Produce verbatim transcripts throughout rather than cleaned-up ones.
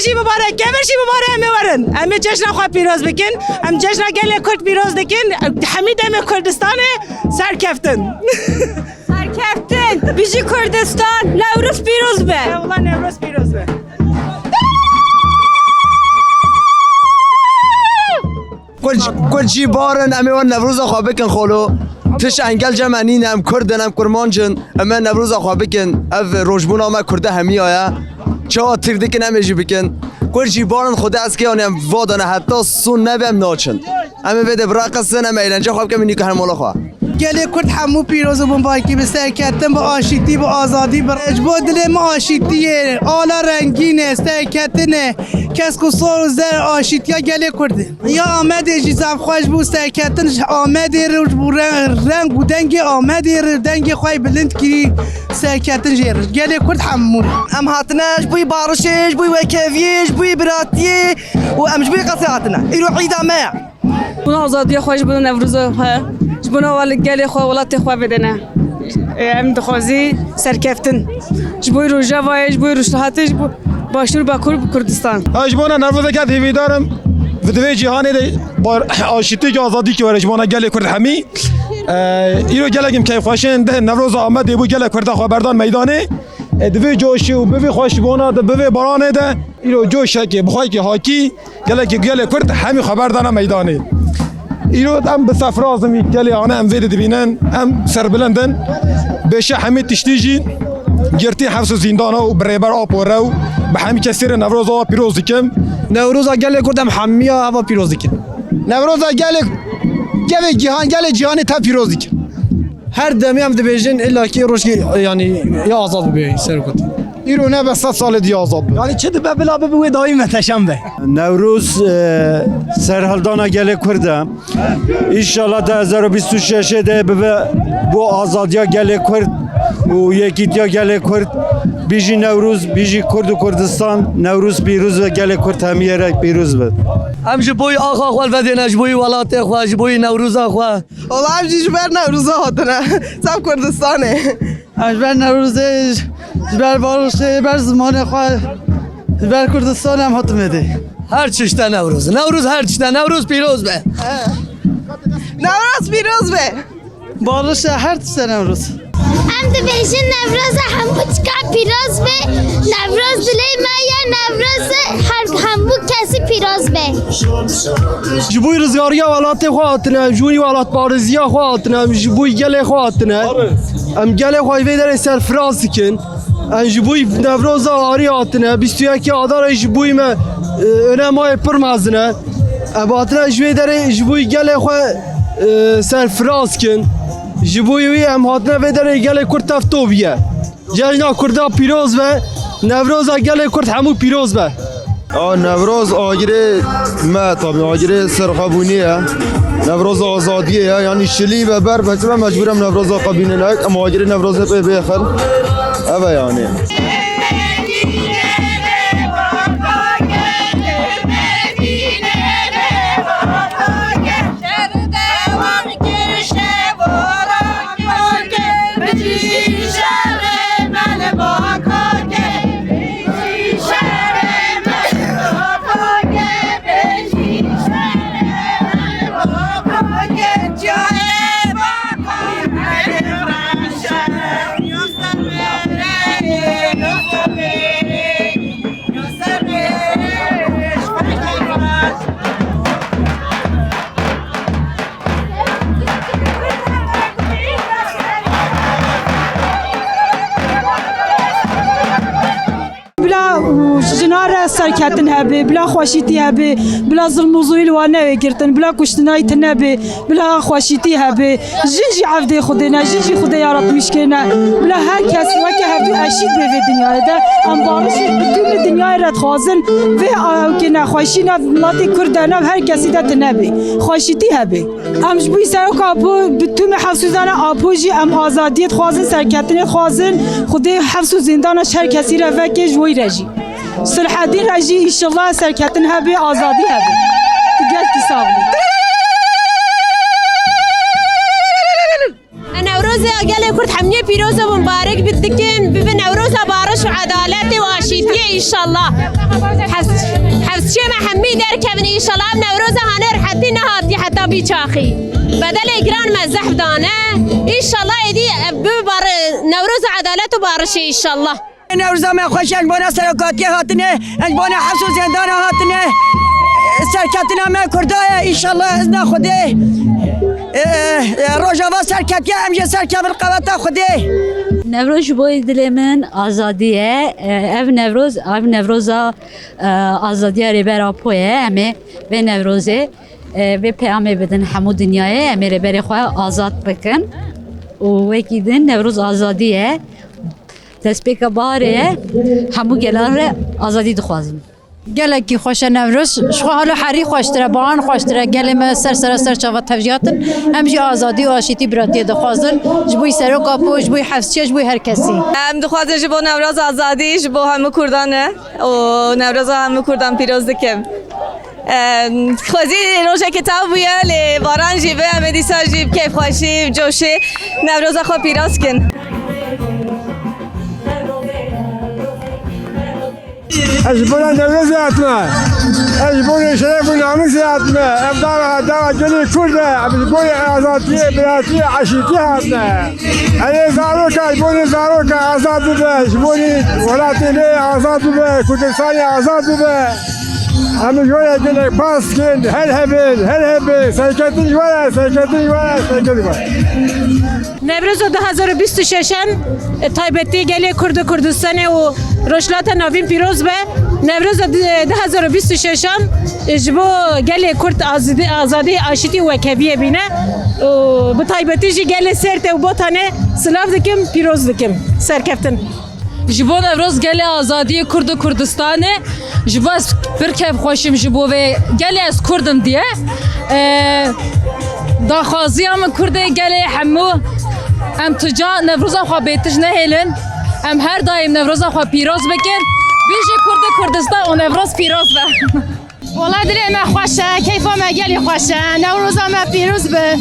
Jî mibarek, kevir jî mibarek, em ê werin. Em ê cejna xwe pîroz bikin. Em cejna gelê Kurd pîroz dikin. Hemî demê Kurdistanê serkeftin. Serkeftin. Bijî Kurdistan. Newroz pîroz be. Ewla Newroz pîroz be. Kurd, Kurd jî barin, em ê wan Newroza xwe bikin xolo. Tiş engel cem me nîne, em Kurd in, em Kurmanc in. Em ê Newroza xwe bikin. Ev rojbûna me Kurda hemiya ye. Çawa Tirk dikin, em ê jî bikin. Kurd jî barin, Xwedê ez kê, yanî em vadane heta son nebe em naçin. Em ê vê de bireqisin, em eğlence xwe bikin, em nîke her mala xwe. Gelê Kurd hemû pîroz û bombayekî bi serketin, bi aşîtî, bi azadî, bi ji bo dilê me aşîtiyê, ala rengîn e, serketin e, kesk û sor û zer aşîtiya gelê Kurd e. Ya Amedê jî zaf xweş bû, serketin ji Amedê re û ji bo re-, reng û dengê Amedê re, dengê xwe bilind kirî, serketin jê re. Gelê Kurd hemû. Em hatine ji bo barişê, ji bo wekeviyê, ji bo biratiyê û em ji bo qesê hatine. Îro îda me ye. Ji bona azadiya xwe, ji bona Newroza xwe, ji bona wel-, gelê xwe, welatê xwe vedêne. Ê, em dixwazî serkeftin. Ji bo Rojavayê, ji bo Rojhilatê, ji bo Başûr Bakur Kurdistan. Ez ji bona Newrozeke hêvîdar im. Di vê cîhanê de bar-, aşîtî ki azadî ki were ji bona gelê Kurd hemî. E, îro gelek em keyfxweşin de Newroza Amedê bû gelek Kurda xwe berdan meydanê. E, di vê coşê û bi vê xweşbûna de, bi vê baranê de îro coşekê, bi xwekê hakî Gelekî gelê Kurd hemî xeber dana meydanê. Îro em bi serfiraz in, gelê ane em vê de dibînin, em serbilind in. Bêşe hemî tiştî jî girtî hefs û zîndana û bi rêber Apo re û bi hemî kesê re Newroza we pîroz dikim. Newroza gelê Kurd em hemiya eva pîroz dikin. Newroza gelê, gelê cîhan, gelê cîhanê te pîroz dikim. Her demê em dibêjin, îlla kî rojkê, yanî, ya azad bibe, ser kut. Îro ne be sed salê diye azad be. Yanî çi dibe bila bibe wê dayîm meteşem be. Newroz, e, serhildana gelê Kurd e. Înşallah du hezar û bîst û şeşê de bibe bo azadiya gelê Kurd û yekîtiya gelê Kurd. Bijî Newroz, bijî Kurd û Kurdistan. Newroz pîroz be, gelê Kurd hemî yere pîroz be. Em ji bo axa xwe vedêne, ji bo welatê xwe, ji bo Newroza xwe. Wala em jî ji ber Newroza hatine. Ser Kurdistanê. Em ji ber Newrozê, ji ber barişê, ji ber zimanê xwe, ji ber Kurdistanê em hatin vê dê. Her tişte Newroz. Newroz her tişte. Newroz pîroz be. Newroz pîroz be. Barişe her tişte Newroz. Em dibêjin Newroza hemû çika pîroz be. Newroz dilê me ye. Newroz her hemû kesî pîroz be. Ji bo rizgariya welatê xwe hatine, ji bo welatparêziya xwe hatine, ji bo gelê xwe hatine. Em gelê xwe vê derê serfiraz dikin. Em ji bo Newroza arî hatine, bîst û yekê Adarê ji bo me, e, önemayê pir mezin e. Em hatine ji vê derê ji bo gelê xwe, e, serfiraz kin. Ji bo wî em hatine vê derê gelê Kurd tevtobiye. Cejna Kurda pîroz be, Newroza gelê Kurd hemû pîroz be. A, Newroz agirê me, tabî agirê serxwebûnê ye. Newroza azadiyê ye, yanî şilî ve ber, me çi be mecbûr em Newroza xwe bînin ek, em agirê Newrozê pê bêxin. Ev e yanî. Bila jina re serketin hebe, bila xweşîtî hebe, bila zilm û zûyî li wan newê girtin, bila kuştinayî tine be, bila xweşîtî hebe. Jin jî evdê Xwedê ne, jin jî Xwedê yaratmîşkê ne. Bila her kes weke hevdû eşît bê vê dinyayê de. Em barişê bi tûmî dinyayê re dixwazin. Vê awkê nexweşî ne miletê Kurd de ne her kesî de tine bê. Xweşîtî hebe. Em ji bo Serok Apo bi tûmî hevsûzana Apo jî em azadiyê dixwazin, serketinê dixwazin. Xwedê hevs û zîndana ji her kesî re veke ji wî re jî. Silhedîn re jî înşallah serketin hebe, azadî hebe. Tu gelkî sax bî. Newrozê gelê Kurd hemiyê pîroz û mubarek bit dikin. Bibe Newroza bariş û edaletê û aşîtiyê înşallah. Hevsçiyê me hemî derkevin înşallah. Ev Newroza hane rehetî nehatî heta vî çaxî. Bedelê giran me zehf dane. Înşallah êdî ev bi bar-, Newroza edalet û barişê înşallah. Newroza me xweş e, ji bona serokatiye hatine, ji bona hepsû zindana hatine. Serketina me Kurda ye, înşallah izna Xwedê. E, e, Rojava serketiye, em jî serkevin qeweta Xwedê. Newroz ji bo dilê min azadî ye. E, ev Newroz, ev Newroza, e, azadiya Rêber Apo ye. Em ê vê Newrozê, e, vê peyamê bidin hemû dinyayê. Em ê Rêberê xwe azad bikin. Û wekî din Newroz azadî ye. Destpêka baharê ye. Hemû gelan re azadî dixwazin. Gelekî xweş e Newroz. Ji xwe halo herî xweştir e, bahan xweştir e. Gelê me ser sera ser çava tevjî hatin. Em jî azadî û aşîtî biratiyê dixwazin. Ji bo Serok Apo, ji bo Hevsçiye, ji bo her kesî. Em dixwazin ji bo Newroz azadî, ji bo hemû Kurdan e. Û Newroza hemû Kurdan pîroz dikim. Em, xwezî rojekî tav bûye, lê baran jî bi, em ê dîsa jî bi keyfxweşî, bi coşê Newroza xwe pîroz kin. Ez ji bona Newrozê hatime. Ez ji bona şeref û namûsê hatime. Ev dawa, dawa gelê Kurd e. Em ji bona azadiyê, biratiyê, eşîtiyê hatine. Erê zaroka, ji bona zaroka azad bibe. Ji bona welatê me azad bibe. Kurdistanê azad bibe. Em ji we re gelek spas dikin. Her hebin, her hebin. Serketin ji we re, serketin ji we re, serketin ji we re. Newroza du hezar û bîst û şeşan, e, taybetî gelê Kurd û Kurdistanê û Rojhilata Navîn pîroz be. Newroza du hezar û bîst û şeşan, e, ji bo gelê Kurd azadî, azadî, aşîtî û wekeviyê bîne. Û bi taybetî jî gelê Sêrtê û Botanê silav dikim, pîroz dikim. Serkeftin. Ji bo Newroz gelê azadiyê Kurd û Kurdistanê, ji bo ez pir keyfxweş im ji bo vê gelê ez Kurd im diye. Ee, daxwaziya min Kurdê gelê hemû em tu ca Newroza xwe bêtij nehêlin. Em her daîm Newroza xwe pîroz bikin. Bijî Kurd û Kurdistan û Newroz pîroz be. Wala dilê me xweş e, keyfa me gelî xweş e, Newroza me pîroz be,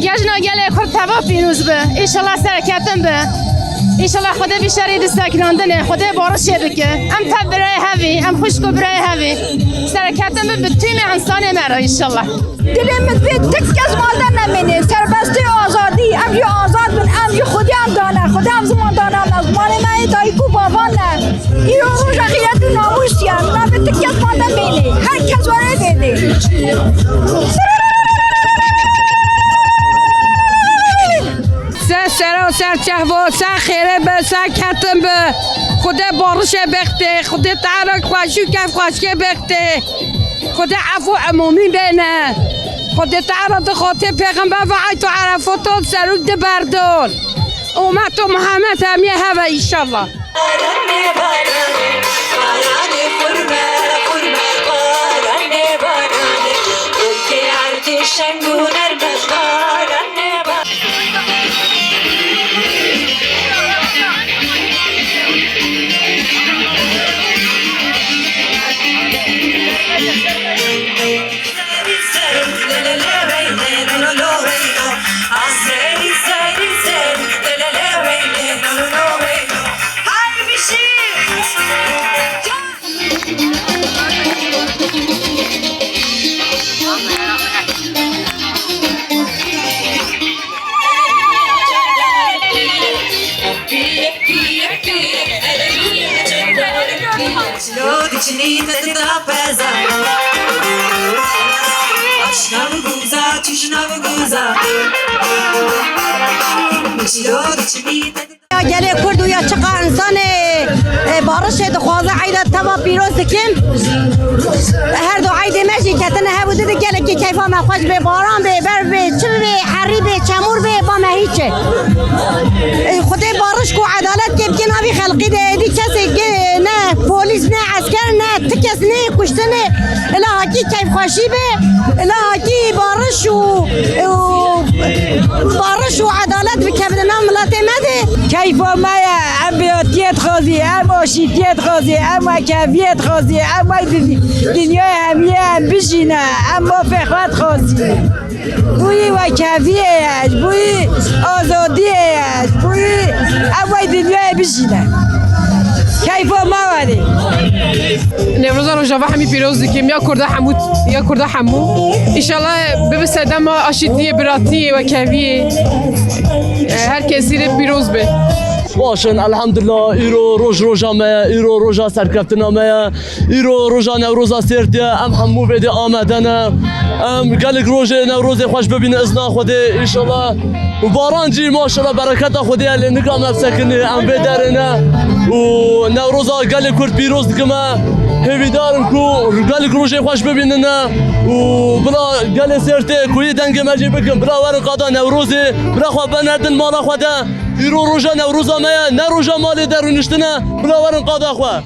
cejna gelê Kurd teva pîroz be, înşallah serketin be, înşallah Xwedê vî şerî bisekinandine, Xwedê barişê bike, em tev birayê hevî, em xwişk û birayê hevî, serketin be bi tîmê însanê me re înşallah. Dilê min divê ti kes malde nemêne, serbestî û azadî, em jî azad bin, em jî Xwedê em dane, Xwedê em ziman dane me, zimanê me yê dayik û bavan e. Îro roja xîret û namûs ye. Navê ti kes malde bênê. Her kes were bênê. Ser sera û ser çehvo, ser xêrê be, ser ketin be. Xwedê barişê bextê, Xwedê teala xweşî û keyfxweşiyê bextê. Xwedê efû emûmî bêne. Xwedê teala di xatê pêxember ve ayto Erefato serûk di berdon. Ummeto Muhammed hemiye heve înşallah. Baranê, baranê, baranê xurme, xurme, baranê, baranê. Gulkê erdê şeng û nerme, baranê, baranê. Çilo diçinî te dida peza. Aşna bi guza, çişna bi guza. Çilo diçinî te dida. Ya gelê Kurd û ya çiqa însanê, e, barişê dixwaze eyda teva pîroz dikim. Her du eydê me jî ketine hev û didi gelekî keyfa me xweş bê, baran bê, berf bê, çi bê, herî bê, çemûr bê, ba me hîç e. Ê, Xwedê bariş ku edalet kê bike navî xelqî de, êdî kesê ge-, ne polîs, ne esker, ne ti kes neyê kuştinê. Ila hakî keyfxweşî be, ila hakî bariş û, û bariş û edalet bikevine nav miletê me de. Keyfa me ye, em biratiyê dixwazî, em aşîtiyê dixwazî, em wekeviyê dixwazî, em wek di-, dinyayê hemiyê em bijîne, em mafê xwe dixwazî. Ji bo wî wekeviyê ye, ji bo wî azadiyê ye, ji bo wî ev wey dinyayê bijîne. Keyfa me werê. Newroza Rojava hemî pîroz dikim, ya Kurda hemû, ya Kurda hemû. Înşallah bibe sedema aşîtiyê, biratiyê, wekeviyê. E, her kesî re pîroz be. Baş in, elhamdulillah, îro roj roja me ye, îro roja serkeftina me ye, îro roja Newroza Sêrtê ye, em hemû vê dê amade ne. Em gelek rojê Newrozê xweş bibînin izna Xwedê, înşallah. Û baran jî maşallah bereketa Xwedê ye, lê nika me sekinê, em vê derê ne. Û Newroza gelê Kurd pîroz dikime. Hêvîdar im ku gelek rojê xweş bibînine. Û bila gelê Sêrtê ku yê dengê me jî bikin, bila werin qada Newrozê, bila xwe benerdin mala xwe de. Îro roja Newroza me ye, ne roja malê de rûniştine, bila werin qada xwe.